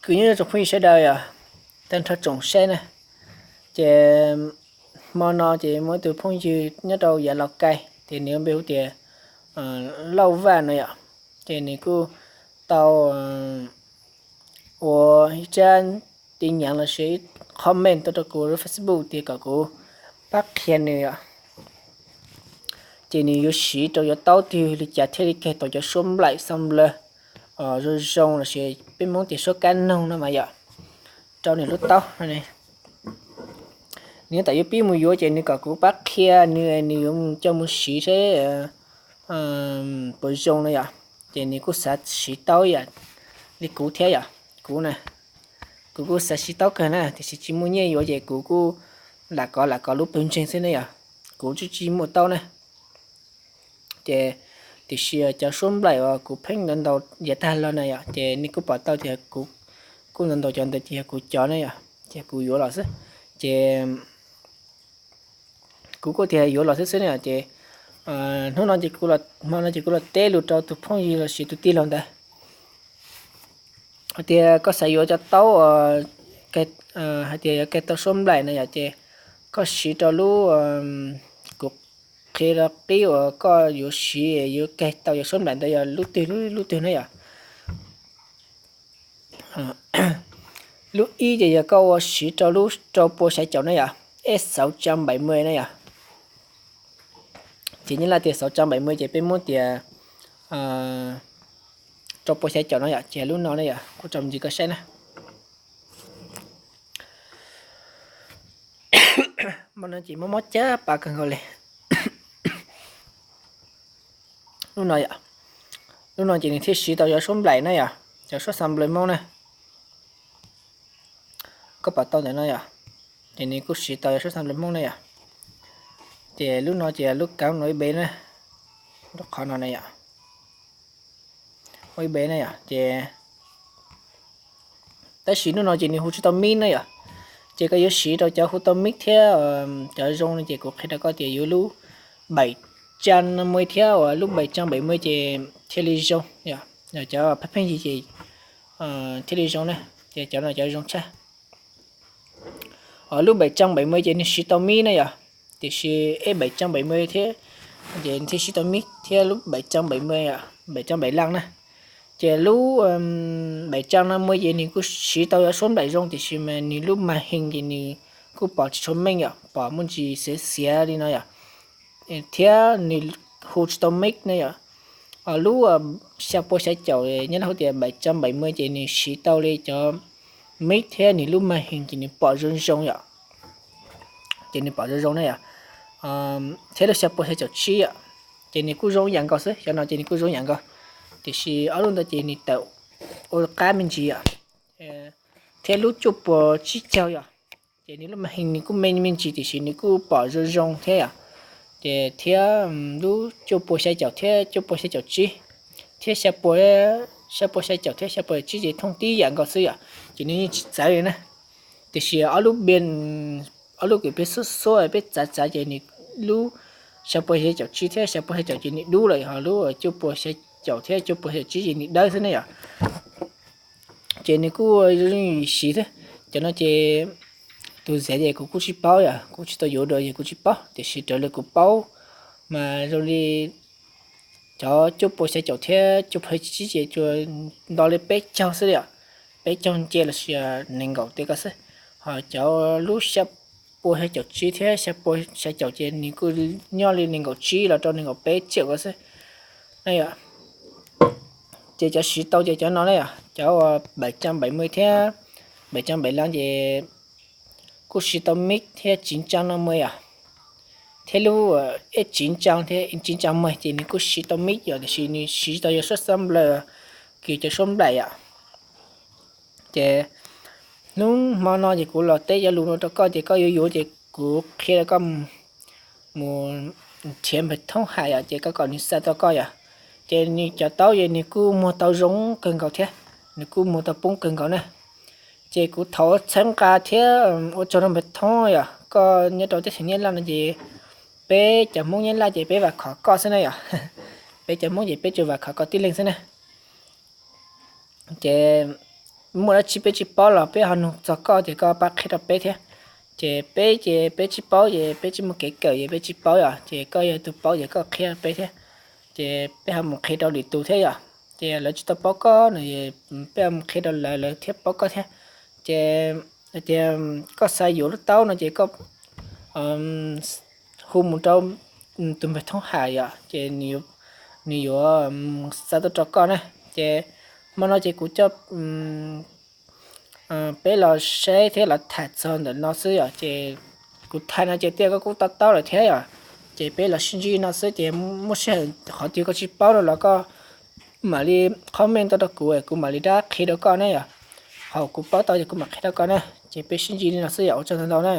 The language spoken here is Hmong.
Kuv nyob zoo tsoom phooj ywg sawv daws yom, tag nrho tsoom saib na. Ces hmo no ces muaj ib tug phooj ywg nyob rau yav Los Kais, ces nws npe hu tias Lauj Vaj no yom. Ces nws kuj tau ua ib tsab tin nhắn los sis ib comment tuaj rau kuv lub Facebook tias kom kuv pab qhia nws yom. Ces nws yuav siv rau cov taub twg li cas thiaj li kag tau cov suab nplaim xam lawg zoo zoo los sis peb Hmoob tias suab kab noog no mas yom, rau nws lub taub no. Nws tam yuav pib mus yuav ces nws kom kuv pab qhia nws, nws yuav mus coj mus siv seb puas zoo no yom. Ces nws kuj xav siv taub yam li kuv thiab yom. Kuv na, kuv kuj xav siv taub kawg na, tiam sis tsis muaj nyiaj yuav ces kuv kuj lam kov lam kov lub pawg ntseeg xwb ne yom. Kuv tsis tsis muaj taub na. Ces tiam sis cov suab nplaim uas kuv pheej ntau ntau yav tag los na yom, ces nej kuj pom tau tias kuv kuj ntau ntau cov ntawd ces yog kuv cov na yom, ces kuv yuav los xwb. Ces kuv kuj tias yuav los xwb xwb na yom. Ces hnub no ces kuv los, hmo no ces kuv los teb lus rau tus phooj ywg los sis tus tij laug ntawd hais tias koj xav yuav cov taub hais tias yuav kag tau suab nplaim na yom, ces koj siv rau lub, kuv qhia rau qib uas koj yuav siv yuav kag tau cov suab nplaim ntawd yog lub twg lub twg na yom. Lub ib ces yog koj ua siv rau lub rau pua xya caum na yom, es sáu trăm bảy mươi na yom. Ces nyab laj tias sáu trăm bảy mươi ces peb muab tias rau pua xya caum no yom, ces lub no ne yom, kuv tso ntsis koj saib na. Hmo no ces mob mob caj pas kawg nkaus li. Lub no yom, lub no ces nws thiaj siv tau cov suab nplaim na yom, cov suab xam nplaim Hmoob na. Koj pom tau ntawm no yom, ces nws kuj siv tau cov suab xam nplaim Hmoob na yom. Ces lub no ces lub kab USB na, lub qhov no na yom, USB na yom. Ces tab sis lub no ces nws hu tsis tau mic na yom. Ces koj yuav siv rau cov hu tau mic thiab cov zoo no ces kuv qhia rau koj tias yuav lub bảy trăm năm mươi thiab uas lub bảy trăm bảy mươi ces thiaj li zoo yom. Cov pheej pheej yig ces thiaj li zoo na, ces cov no cov zoo tshaj. Lub bảy trăm bảy mươi ces nws siv tau mic na yom, tiam sis es bảy trăm bảy mươi thiab, ces thiaj siv tau mic thiab lub bảy trăm bảy mươi, bảy trăm bảy mươi lăm na. Ces lub bảy trăm năm mươi ces nws kuj siv tau cov suab nplaim zoo tiam sis mas nws lub màn hình ces nws kuj pom tsis tshua meej yom, pom muaj ntsis xiav xiav li no yom, thiab nws hu tsis tau mic na yom. Lub xya pua xya caum nyab laj hu tias bảy trăm bảy mươi ces nws siv tau li cov mic thiab nws lub màn hình ces nws pom zoo zoo yom. Ces nws pom zoo zoo na yom. Thiab lub xya pua xya caum tsib yom, ces nws kuj zoo ib yam nkaus xwb, cov no ces nws kuj zoo ib yam nkaus. Tiam sis ob lub ntawd ces nws tawm ua qab me ntsis yom. Thiab lub cuaj pua tsib caug yom, ces nws lub màn hình nws kuj me me ntsis tiam sis nws kuj pom zoo zoo thiab yom. Ces thiab lub cuaj pua xya caum thiab cuaj pua xya caum tsib, thiab xya pua, xya pua xya caum thiab xya pua tsib ces thooj tib yam nkaus xwb yom, ces nws yeej tsis txawv li na. Tiam sis ob lub, ob lub kws peb xuab xuab peb txav txav ces nws lub xya pua xya caum tsib thiab xya pua xya caum ces nws dub lawm, ho lub cuaj pua xya caum thiab cuaj pua xya caum tsib ces nws dawb xwb ne yom. Ces nws kuj zoo zoo siv xwb. Cov no ces tus xiav ces kuv kuj tsis paub yom, kuv tsis tau yuav dua ces kuv tsis paub, tiam sis raws li kuv paub mas zoo li cov cuaj pua xya caum thiab cuaj pua xya caum tsib ces tsuas nto li peb caug xwb li yom. Peb caug nce los sis nees nkaum tej ko xwb. Ho cov lub xya pua xya caum tsib thiab xya pua xya caum ces nws kuj nyob li nees nkaum tsib los rau nees nkaum peb tsiaum ko xwb na yom. Ces cov siv tau ces cov no na yom, cov uas bảy trăm bảy mươi thiab bảy trăm bảy mươi lăm ces kuj siv tau mic thiab chín trăm năm mươi yom. Thiab lub es chín trăm thiab chín trăm mười ces nws kuj siv tau mic yom, tiam sis nws siv tau yog suab xam lawg, kws cov suab nplaim yom. Ces hnub hmo no ces kuv los teb cov lus no rau koj ces koj yuav yuav ces kuv qhia rau koj mus nrhiav npawg Thoob Hais yom, ces koj kom nws xa tau koj yom. Ces nws cov taub ces nws kuj muag tau zoo kawg nkaus thiab, nws kuj muag tau poob kawg nkaus na. Ces kuv thov txhawb nqa thiab ua tsaug rau npawg Thoob yom, koj nyob rau teb chaws Nyab Laj no ces peb cov Hmoob Nyab Laj ces peb vam khom koj xwb na yom. Peb cov Hmoob ces peb tsuas vam khom koj tib leeg xwb na. Ces muaj dab tsi peb tsis paub los peb ho nug txog koj ces koj pab qhia rau peb thiab. Ces peb ces peb tsis paub ces peb tsis muaj kev kawm ces peb tsis paub yom, ces koj yog tus paub ces koj qhia peb thiab. Ces peb ho mus qhia rau lwm tus thiab yom, ces lawv tsis tau paub koj no, peb ho mus qhia rau lawv, lawv thiaj paub koj thiab. Ces tias koj xav yuav lub taub no ces koj hu mus rau tus npawg Thoob Ham yom, ces nws yuav xa tuaj rau koj na. Ces hmo no ces kuv coj peb los saib thiab los tham txog ntawm no xwb yom, ces kuv tham no ces tias koj kuj to taub lawm thiab yom. Ces peb los sib ntsib no xwb, ces muaj sij hawm qhov twg koj tsis paub rau los koj mam li comment tuaj rau kuv, kuv mam li rov qhia rau koj na yom. Hos kuv paub tau ces kuv mam qhia rau koj na. Ces peb sib ntsib li no xwb yom, ua tsaug ntau ntau na.